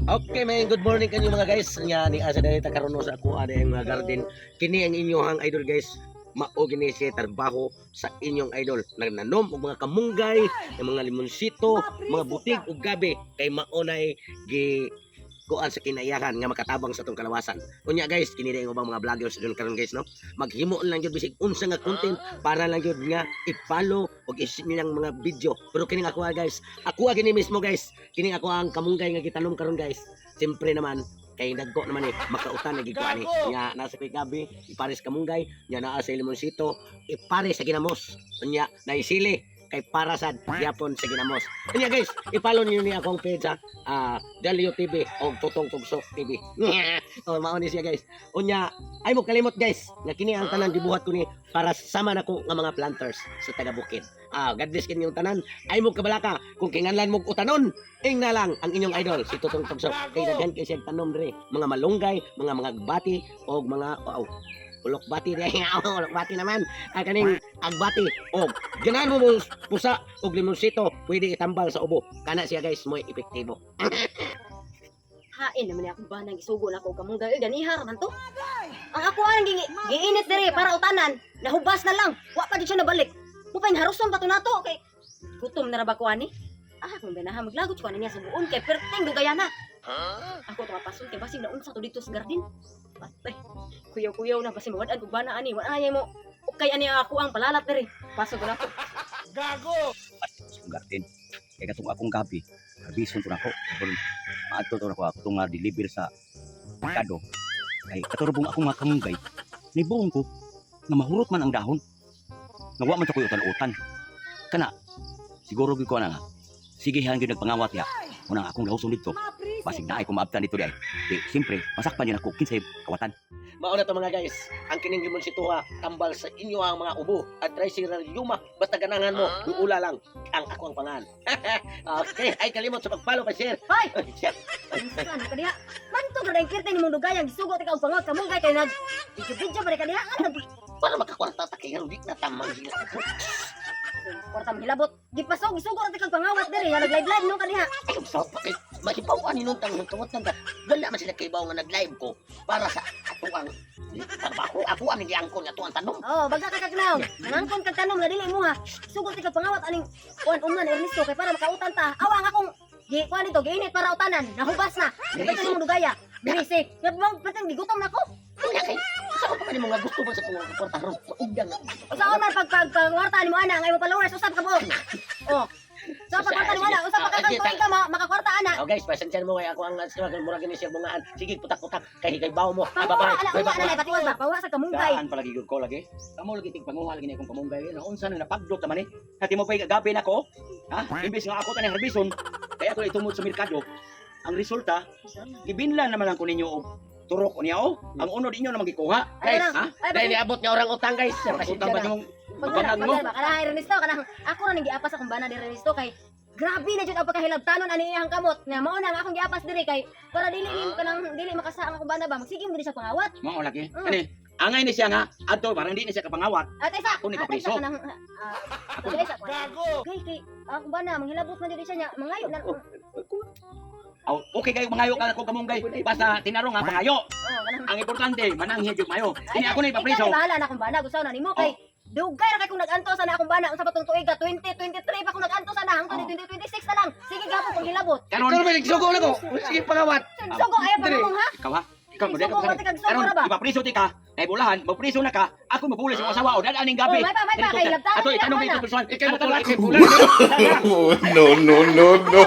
Okay, may good morning kanyo mga guys. Nga ni asa dahil ta karon sa ako ani ang mga garden. Kini ang inyong idol, guys. Mao gini siya trabaho sa inyong idol. Nagnanom og mga kamunggay, ang mga limonsito, mga butig ug gabi kay mao nay gi kuan sa kinaiyahan nga makatabang sa atong kalawasan. Unya guys, kini ang ubang mga vloggers dun karon, guys, no. Maghimo lang gyud bisig unsa nga content para lang gyud nga i-follow ug i-share nilang mga video. Pero kini ako, guys, ako gini mismo, guys. Kini ako ang kamunggay nga gitanom karon, guys. Siyempre naman kay dagko naman eh makautan na gid ko ani nga nasa koy gabi ipares kamunggay nya naa sa limonsito ipare sa ginamos, unya naisili kay para sad gyapon sa ginamos. Unya guys, i-follow niyo ni akong page ha, Delio TV o Tutong Tugsok TV. Oh, mao ni siya, guys. Unya ay mo kalimot, guys, nga kini ang tanan gibuhat ko ni para sama nako nga mga planters sa taga bukid. God bless kinyong tanan. Ay mo kabalaka kung kinganlan mo utanon, ingna lang ang inyong idol si Tutong Tugsok kay daghan kay siyang tanom diri, mga malunggay, mga bati og mga, wow, ulok bati di, ulok bati naman, kaning agbati og ganahan mo mo pusa og limonsito, pwede itambal sa ubo kana siya, guys, mo epektibo. Hain naman ni akong banang gisugo na ako kamunggay. Uy, ganiha ra man to. Ang ako ang giinit diri para utanan, nahubas na lang. Wa pa jud siya nabalik. Mo pa haruson pa to nato kay gutom na ra ba ko ani? Kung ganahan maglagot ko ani niya sa buon kay perteng dugayana. Ako to mapasun kay basig naunsa to dito sa garden. Patay. Kuyaw-kuyaw na basin mawad-an kog bana ani. Wa na mo okay ani ako ang palalat diri. Pasok ko na to. Sa garden. Kay katong akong gabi, harbison to nako. Kung maadto to nako ako itong deliver sa merkado. Kay katurubong akong mga kamunggay, nibuong ko nga mahurot man ang dahon. Nga wa man to ko'y utan-utan. Kana, siguro gyud ko na nga. Sige han gyud nagpangawat ya. Unang akong lahuson dito. Basig naay ko maabtan dito di ay. Di, siyempre, masakpan yun ako kinsay kawatan. Mao na to mga guys, ang kining limonsito ha, tambal sa inyo ang mga ubo at tricycle yuma, basta ganahan mo duula lang ang ako ang pangan. Okay, ay kalimot sa pag-follow pa share. Hoy! Share. Unsa na ka diha? Mantog ra dayong kirte nimong dugayang gisugo ti ka og pangawat kamunggay kay nag video-video ba ka diha? Ano Para makakwarta ta kay di na tamang sila. Kwarta mahilabot. Gipasog gisugo ra ti kag pangawat diri nga nag-live live no kaniha. Ay, sa pa kay mahibaw ani nung tang tuwat nang wala man sila kay nga nag-live ko para sa ato ang trabaho. Ako ang giangkon ato ang tanom. Oh, baga ka kagnaw. Nangangkon kag tanom nga dili mo ha. Sugo ti kag pangawat aning kuan umnan Ernesto kay para makautan ta. Awa ang akong gi kuan dito giinit para utanan. Nahubas na. Di ba nimong dugaya? Birisik. Nga bang pretend gigutom na ko. Unya kay sa ko pa nimo nga gusto ba sa kong kwarta ron maugdang. Usaon man pag pag pangwarta nimo ana ang imong followers usab ka buok. Oh. Sa pagkwarta nimo ana, usab pa kag tuig ka makakwarta ana. Oh guys, pasensya mo kay ako ang murag ni siya bungaan. Sige, putak-putak kay kay bawo mo. Ah, Panguha bye-bye. ana unya ana patiwas ba? Panguha sa kamunggay. Daan palagi gyud ko lagi. Kamo lagi tig panguha lagi ni akong kamunggay. Naunsa na napagdot naman eh. Hati mo pa'y gabi nako. Ha? Imbes nga ako tanang harbison, kaya ako itumod sa merkado. Ang resulta, gibinlan naman lang ko ninyo og turok niya oh. Ang unod inyo naman gikuha. Ay, Guys, ha? Ay, Dahil niabot nga orang utang, guys. Pasensya Utang ba na. nimong Pagdala, pagbagang mo? pagdala ba? Kanang Ernesto, kanang ako ra ning giapas akong bana ni Ernesto kay grabe na jud ang pagkahilabtanon ani iyang kamot. Nga mao na nga akong giapas diri kay para dili nimo kanang dili makasaang akong bana ba. Magsige mo diri sa pangawat. Mao lagi. Kani, angay ni siya nga adto parang hindi ni siya kapangawat. At isa, Ako ni at isa papriso. kanang ah, isa gago. Kay akong bana manghilabot man diri siya nya mangayo na. Oh. Aw, okay kayo mangayo ka ako kamunggay. Basta tinarong nga pangayo. Oh, kanang Ang importante mananghid jud mayo. Ini ako ni Ikaw papriso. ni bahala na akong bana gusto na nimo kay dugay ra kay kung nag-anto sa na akong bana unsa pa tong tuig ka 2023 pa kung nag-anto sa na hangtod Oh. 2026 na lang. Sige gapon pang hilabot. Karon Karon ba nagsugo na ko? Sige pangawat. Sugo ayaw pa Diri. mo ha. Ikaw ha? Ikaw mo Sugo mo tikag sugo Karon ra ba? ipapriso ti ka. Kay bulahan, magpriso na ka. Ako mabuli sa asawa o dadaan ning Oh, gabi. may pa kay labtanon Ato nila itanong bana. kay personal. Ikay mo tulak kay bulan. No, no, no, no.